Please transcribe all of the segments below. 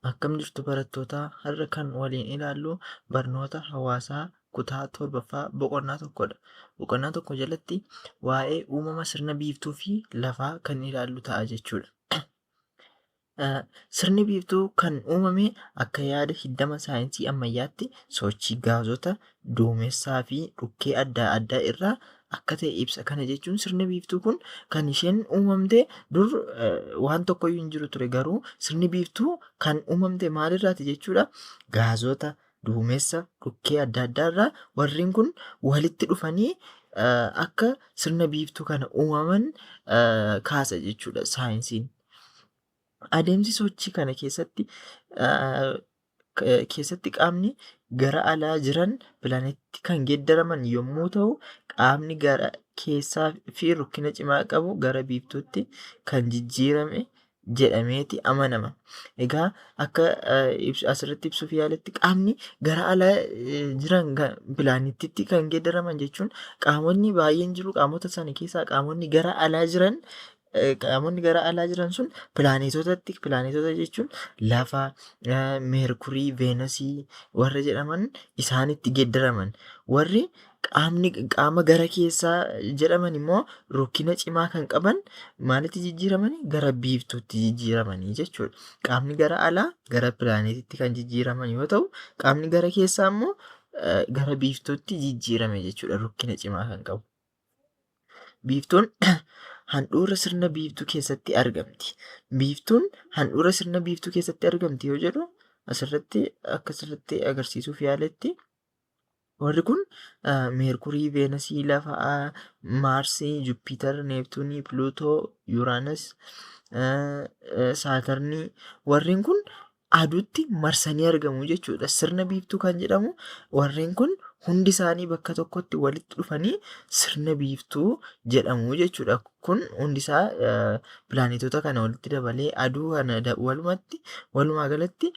Akkam jirtu barattoota? Har'a kan waliin ilaallu barnoota hawaasaa kutaa torbaffaa boqonnaa tokkodha. Boqonnaa tokko jalatti waa'ee uumama sirna biiftuu fi lafaa kan ilaallu ta'a jechuudha. Sirni biiftuu kan uumame akka yaada hiddama saayinsii ammayyaatti sochii gaazota duumessaa fi dhukkee adda addaa irraa akka ta'e ibsa. Kana jechuun sirni biiftuu kun kan isheen uumamte dur waan tokkoyyuu hin jiru ture, garuu sirni biiftuu kan uumamte maalirraati jechuudha? Gaazota, duumessa, dhukkee adda addaa irraa warreen kun walitti dhufanii akka sirna biiftuu kana uumaman kaasa jechuudha saayinsiin. Adeemsi sochii kana keessatti qaamni gara alaa jiran pilaanetti kan geeddaraman yommuu ta'u, qaamni gara keessaa fi rukkina cimaa qabu gara biiftuutti kan jijjiirame jedhameeti amanama. Egaa akka asirratti ibsuuf yaaletti, qaamni gara alaa jiran pilaanettitti kan geeddaraman jechuun qaamonni baay'een jiru. Qaamota sana keessaa qaamonni gara alaa jiran sun pilaaneetotatti, pilaaneetota jechuun lafa, Meerkurii, Veenasii warra jedhaman isaanitti geeddaraman. Warri qaamni qaama gara keessaa jedhaman immoo rukkina cimaa kan qaban maalitti jijjiiramanii? Gara biiftuutti jijjiiramanii jechuudha. Qaamni gara alaa gara pilaaneetitti kan jijjiiraman yoo ta'u, qaamni gara keessaa immoo gara biiftuutti jijjiirame jechuudha, rukkina cimaa kan qabu. Biiftuun handhuura sirna biiftuu keessatti argamti. Biiftuun handhuura sirna biiftuu keessatti argamti yoo jedhu, asirratti akkasirratti agarsiisuuf yaaletti, warri kun Meerkurii, Veenasii, Lafa, Maarsii, Juppiitar, Neeptuunii, Piluutoo, Yuuraanas, Saatarnii, warreen kun aduutti marsanii argamu jechuudha. Sirna biiftuu kan jedhamu warreen kun hundi isaanii bakka tokkotti walitti dhufanii sirna biiftuu jedhamu jechuudha. Kun hundi isaa pilaanetoota kana walitti dabalee aduu kana walumatti walumaa galatti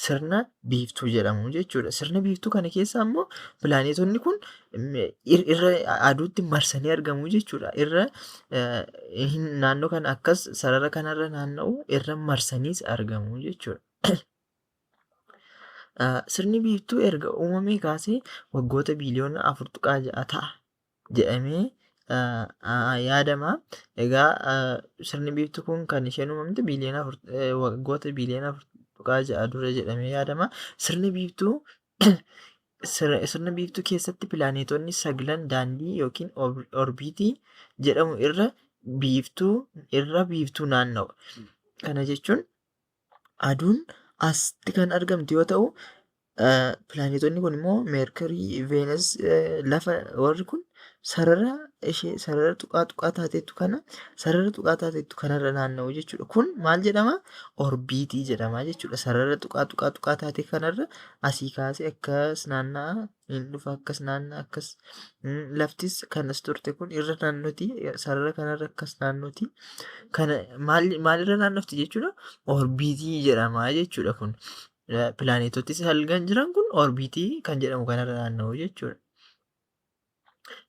sirna biiftuu jedhamu jechuudha. Sirna biiftuu kana keessa immoo pilaanetoonni kun irra aduutti marsanii argamu jechuudha. Irra naannoo kana akkas sarara kanarra naanna'u, irra marsaniis argamu jechuudha. Sirni biiftuu erga uumamee kaasee waggoota biiliyoona 4.6 ta'a jedhamee yaadama. Egaa sirni biiftuu kun kan isheen uumamte waggoota biiliyoona 4.6 dura jedhamee yaadama. Sirna biiftuu keessatti pilaanetoonni saglan daandii yookiin orbiitii jedhamu irra biiftuu naanna'u. Kana jechuun aduun asitti kan argamtu yoo ta'u, pilaanetoonni kun immoo Meerkurii, Veenas, lafa, warri kun sarara ishee sarara tuqaa tuqaa taateettu kana, sarara tuqaa taateettu kanarra naanna'u jechuudha. Kun maal jedhama? Orbiitii jedhama jechuudha. Sarara tuqaa tuqaa tuqaa taate kanarra asii kaasee akkas naanna'a, hin dhufa, akkas naanna'a, akkas. Laftis kanas turte kun irra naannoti, sarara kanarra akkas naannoti. Kana maal maalirra naannofti jechuudha? Orbiitii jedhama jechuudha kun. Pilaanetooti salgan jiran kun orbiitii kan jedhamu kanarra naanna'u jechuudha.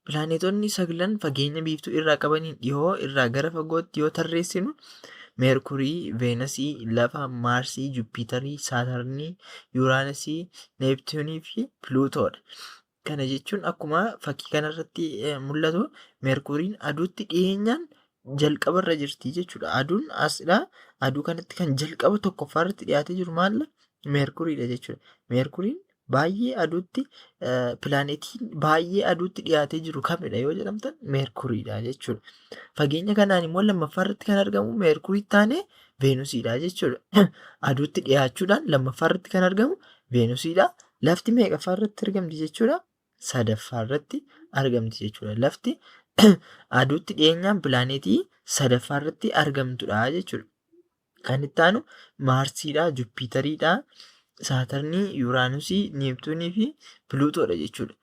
Pilaanetoonni saglan fageenya biiftuu irraa qabaniin dhihoo irraa gara fagootti yoo tarreessinu, Meerkurii, Veenasii, Lafa, Maarsii, Juppiitarii, Saatarnii, Yuuraanasii, Neeptuunii fi Piluutoodha. Kana jechuun akkuma fakkii kanarratti mul'atu, Meerkuriin aduutti dhiyeenyaan jalqabarra jirti jechuudha. Aduun asidha. Aduu kanatti kan jalqaba tokkoffaa irratti dhiyaatee jiru maalla? Meerkuriidha jechuudha. Meerkuriin baay'ee aduutti, pilaanetiin baay'ee aduutti dhiyaatee jiru kamidha yoo jedhamtan, Meerkuriidha jechuudha. Fageenya kanaan immoo lammaffaa irratti kan argamu Meerkurii taane Veenusiidha jechuudha. Aduutti dhiyaachuudhaan lammaffaa irratti kan argamu Veenusiidha. Lafti meeqaffaa irratti argamti jechuudha? Sadaffaa irratti argamti jechuudha. Lafti aduutti dhiyeenyaan pilaanetii sadaffaa irratti argamtudha jechuudha. Kan itti aanu Maarsiidha, Juppiitariidha, Saatarnii, Yuuraanusii, Neeptuunii fi Piluutoodha jechuudha.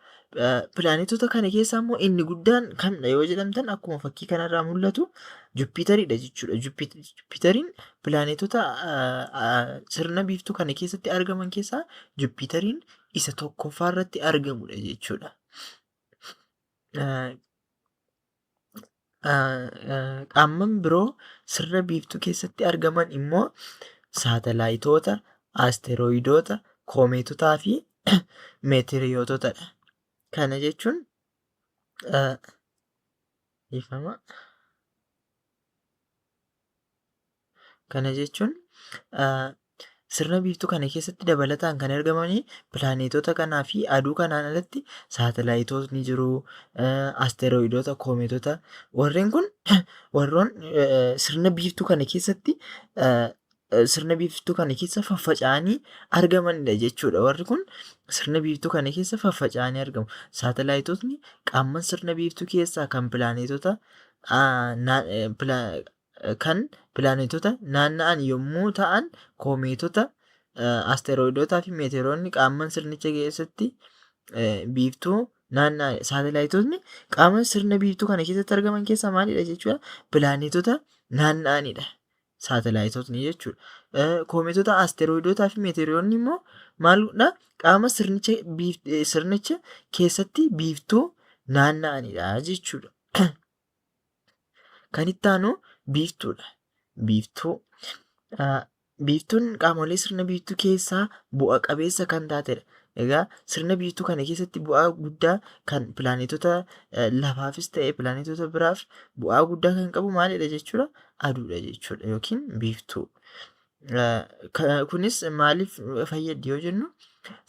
Pilaanetoota kana keessaa immoo inni guddaan kamidha yoo jedhamtan, akkuma fakkii kanarraa mul'atu Juppiitariidha jechuudha. Juppiitariin pilaanetoota sirna biiftuu kana keessatti argaman keessaa Juppiitariin isa tokkoffaa irratti argamudha jechuudha. Qaamman biroo sirna biiftuu keessatti argaman immoo saatalaayitoota, asteroidoota, koomeetotaa fi meeteriyoototadha. Kana jechuun ifama. Kana jechuun sirna biiftuu kana keessatti dabalataan kan argamanii pilaaneetota kanaa fi aduu kanaan alatti saatalaayitootni jiru, asteroidoota, koomeetota. Warreen kun warroon sirna biiftuu kana keessatti sirna biiftuu kana keessa faffaca'anii argamanidha jechuudha. Warri kun sirna biiftuu kana keessa faffaca'anii argamu. Saatalaayitootni qaamman sirna biiftuu keessaa kan pilaaneetota kan pilaaneetota naanna'an yommuu ta'an, koomeetota, asteroidotaa fi meteoroonni qaamman sirnicha keessatti biiftuu naanna'an. Saatalaayitootni qaama sirna biiftuu kana keessatti argaman keessaa maalidha jechuudha? Pilaaneetota naanna'anidha. Saatalaayitootni jechuudha. Koomeetota, asteroidotaa fi meteoroonni immoo maalidha? Qaama sirnicha keessatti biiftuu naanna'anidha jechuudha. Kan itti aanu biiftuudha. Biiftuu. Biiftuun qaamolee sirna biiftuu keessaa bu'a qabeessa kan taatedha. Egaa sirna biiftuu kana keessatti bu'aa guddaa kan pilaaneetota lafaafis ta'e pilaaneetota biraaf bu'aa guddaa kan qabu maalidha jechuudha? Aduudha jechuudha yookiin biiftuu. Kunis maaliif fayyaddi yoo jennu,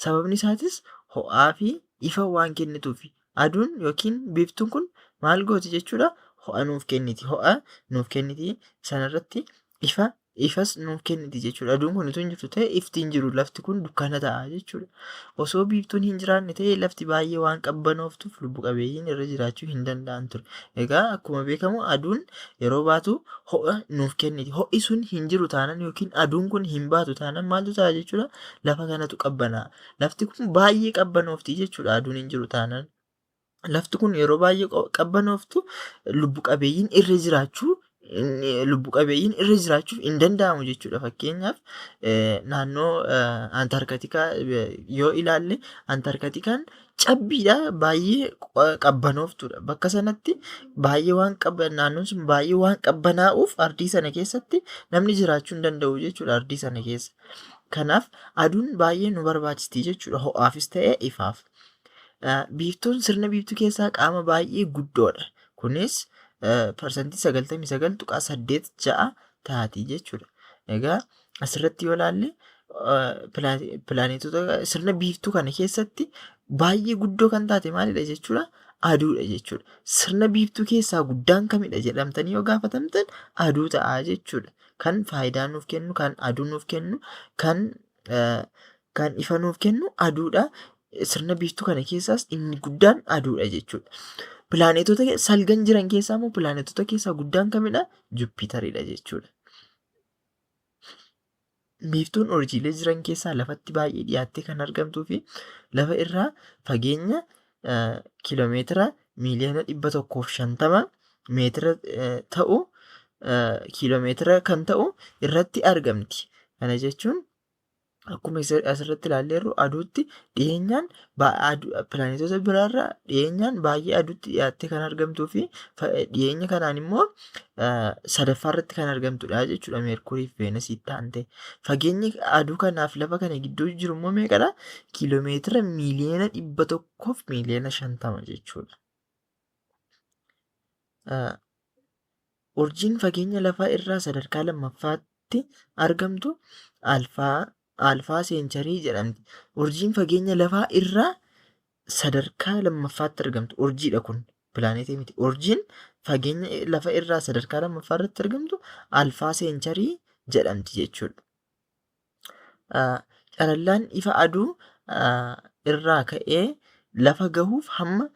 sababni isaatis ho'aa fi ifa waan kennituufi. Aduun yookiin biiftuun kun maal gooti jechuudha? Ho'a nuuf kenniti. Ho'a nuuf kenniti sanarratti ifa ifas nuuf kenniti jechuudha. Aduun kun utuu hin jirtu ta'e ifti hin jiru, lafti kun dukkana ta'a jechuudha. Osoo biiftuun hin jiraanne ta'e lafti baay'ee waan qabbanooftuuf lubbu qabeeyyiin irra jiraachuu hin danda'an ture. Egaa akkuma beekamu aduun yeroo baatu ho'a nuuf kenniti. Ho'i sun hin jiru taanaan yookiin aduun kun hin baatu taanaan maaltu ta'a jechuudha? Lafa kanatu qabbanaa'a. Lafti kun baay'ee qabbanoofti jechuudha aduun hin jiru taanaan. Lafti kun yeroo baay'ee qabbanooftu lubbu qabeeyyiin irra jiraachuu lubbu qabeeyyiin irra jiraachuuf hin danda'amu jechuudha. Fakkeenyaaf naannoo Antaarkatikaa yoo ilaalle, Antaarkatikaan cabbiidha, baay'ee qabbanooftuudha. Bakka sanatti baay'ee waan qabban naannoon sun baay'ee waan qabbanaa'uuf ardii sana keessatti namni jiraachuu hin danda'u jechuudha ardii sana keessa. Kanaaf aduun baay'ee nu barbaachisti jechuudha, ho'aafis ta'e ifaaf. Biiftuun sirna biiftuu keessaa qaama baay'ee guddoodha. Kunis parsantii 99.86 taati jechuudha. Egaa asirratti yoo ilaalle, pilaaneetota sirna biiftuu kana keessatti baay'ee guddoo kan taate maalidha jechuudha? Aduudha jechuudha. Sirna biiftuu keessaa guddaan kamidha jedhamtanii yoo gaafatamtan, aduu ta'a jechuudha. Kan faayidaa nuuf kennu, kan aduu nuuf kennu, kan ifa nuuf kennu aduudha. Sirna biiftuu kana keessaas inni guddaan aduudha jechuudha. Pilaaneetota salgan jiran keessaa immoo pilaaneetota keessaa guddaan kamidha? Juppiitaridha jechuudha. Biiftuun urjiilee jiran keessaa lafatti baay'ee dhiyaattee kan argamtuu fi lafa irraa fageenya kiiloomeetira 150,000,000 meetira ta'u kiiloomeetira kan ta'u irratti argamti. Kana jechuun akkuma asirratti ilaalleerru aduutti dhiyeenyaan, pilaaneetota biraarraa dhiyeenyaan baay'ee aduutti dhiyaattee kan argamtuu fi dhiyeenya kanaan immoo sadaffaa irratti kan argamtudha jechuudha, Meerkurii fi Veenasiitti taante. Fageenyi aduu kanaaf lafa kana gidduu jiru immoo meeqadha? Kiiloomeetira 100,000,000,050 jechuudha. Urjiin fageenya lafaa irraa sadarkaa lammaffaatti argamtu Alfaa Seencharii jedhamti. Urjiin fageenya lafaa irraa sadarkaa lammaffaatti argamtu urjiidha, kun pilaaneetii miti. Urjiin fageenya lafa irraa sadarkaa lammaffaa irratti argamtu Alfaa Seencharii jedhamti jechuudha. Carallaan ifa aduu irraa ka'ee lafa gahuuf hamma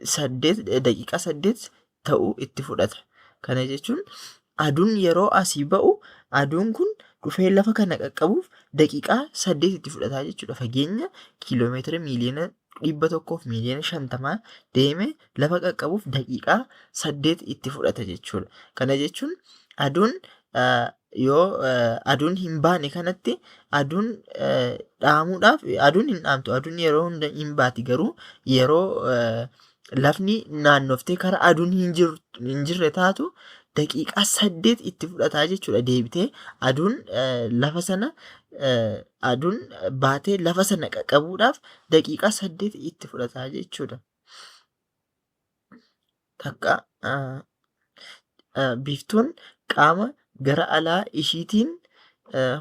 8 daqiiqaa 8 ta'u itti fudhata. Kana jechuun aduun yeroo asii ba'u aduun kun dhufee lafa kana qaqqabuuf daqiiqaa 8 itti fudhata jechuudha. Fageenya kiiloomeetira 100,000,000,050 deeme lafa qaqqabuuf daqiiqaa 8 itti fudhata jechuudha. Kana jechuun aduun yoo aduun hin baane kanatti aduun dhaamuudhaaf, aduun hin dhaamtu, aduun yeroo hunda hin baati, garuu yeroo lafni naannoftee karaa aduun hin jirre taatu daqiiqaa 8 itti fudhataa jechuudha. Deebitee aduun lafa sana aduun baatee lafa sana qaqqabuudhaaf daqiiqaa 8 itti fudhataa jechuudha. Takka biiftuun qaama gara alaa ishiitiin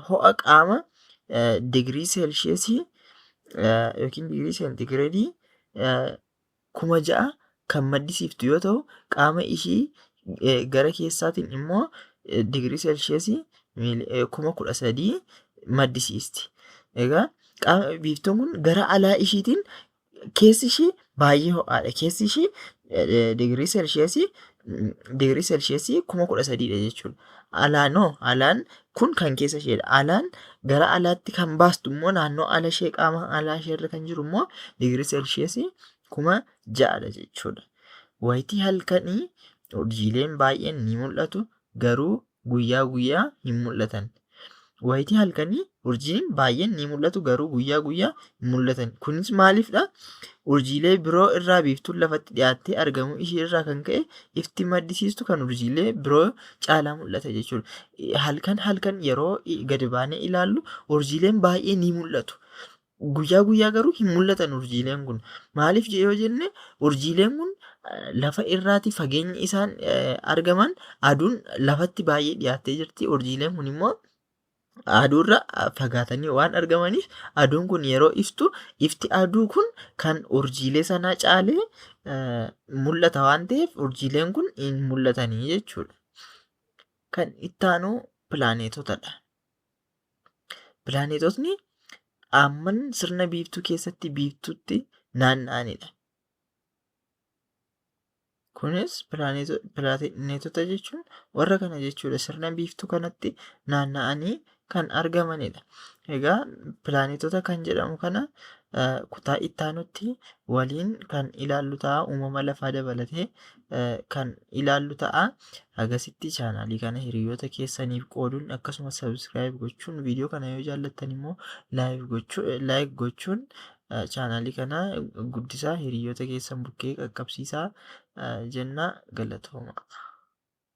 ho'a qaama digirii seelsheesii yookiin digirii seentigireedii 6000 kan maddisiiftu yoo ta'u, qaama ishii gara keessaatiin immoo digirii seelsheesii 13,000 maddisiisti. Egaa qaama biiftuun kun gara alaa ishiitiin keessi ishii baay'ee ho'aadha. Keessi ishii digirii seelsheesii 13,000dha jechuudha. Alaanoo alaan kun kan keessa isheedha. Alaan gara alaatti kan baastu immoo naannoo ala ishee qaama alaa ishee irra kan jiru immoo digirii seelsheesii 6000dha jechuudha. Wayitii halkanii urjiileen baay'een ni mul'atu, garuu guyyaa guyyaa hin mul'atan. Wayitii halkanii urjiin baay'een ni mul'atu, garuu guyyaa guyyaa hin mul'atan. Kunis maaliifdha? Urjiilee biroo irraa biiftuun lafatti dhiyaattee argamuu ishee irraa kan ka'e ifti maddisiistu kan urjiilee biroo caalaa mul'ata jechuudha. Halkan halkan yeroo gadi baanee ilaallu urjiileen baay'ee ni mul'atu. Guyyaa guyyaa garuu hin mul'atan urjiileen kun. Maaliif yoo jenne, urjiileen kun lafa irraati fageenyi isaan argaman, aduun lafatti baay'ee dhiyaattee jirti. Urjiileen kun immoo aduurra fagaatanii waan argamaniif, aduun kun yeroo iftu ifti aduu kun kan urjiilee sanaa caalee mul'ata waan ta'eef, urjiileen kun hin mul'atanii jechuudha. Kan itti aanu pilaaneetotadha. Pilaaneetotni qaamman sirna biiftuu keessatti biiftuutti naanna'anidha. Kunis pilaaneetota jechuun warra kana jechuudha. Sirna biiftuu kanatti naanna'anii kan argamanidha. Egaa pilaaneetota kan jedhamu kana kutaa itti aanutti waliin kan ilaallu ta'a. Uumama lafaa dabalatee kan ilaallu ta'a. Hagasitti chaanaalii kana hiriyoota keessaniif qooduun, akkasumas subscribe gochuun, viidiyoo kana yoo jaallattan immoo like gochuun chaanaalii kana guddisaa, hiriyoota keessan bukkee qaqqabsiisaa jenna. Galatooma.